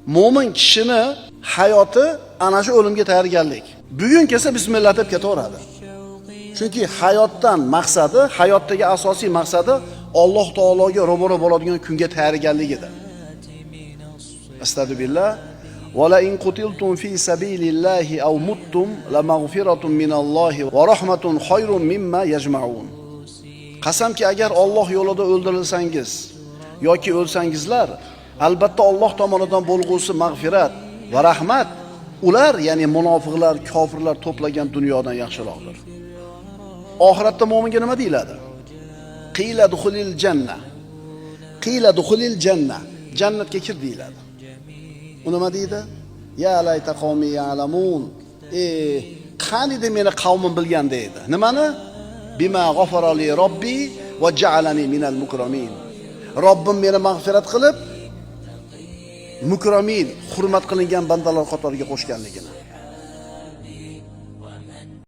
Mo'min kishini hayoti ana shu o'limga tayyorgarlik. Bugun kelsa bismillah deb ketaveradi. Chunki hayotdan maqsadi, hayotdagi asosiy maqsadi Alloh taologa ro'baro bo'ladigan kunga tayyorgarligidir. Astagfirullah. Va la in qutiltum fi sabilillahi aw muttum la mag'firatun minallohi va rahmatun khayrun mimma yajma'un. Qasamki agar Alloh yo'lida o'ldirilsangiz yoki o'lsangizlar, albatta Alloh tomonidan bo'lg'usi mag'firat va rahmat ular, ya'ni munofiqlar, kofirlar to'plagan dunyodan yaxshiroqdir. Oxiratda mo'minga nima deyiladi? Qila dukhulil janna. Qila dukhulil janna. Jannatga kir deyiladi. U nima deydi? Ya layta qavmi ya'lamun. Qaniydi meni qavmim bilgan deydi. Nimani? Bima g'afara li robbi va ja'alani minal mukramin. Robbim meni mag'firat qilib, mukramin, hurmat qilingan bandalar qatoriga qo'shganligini.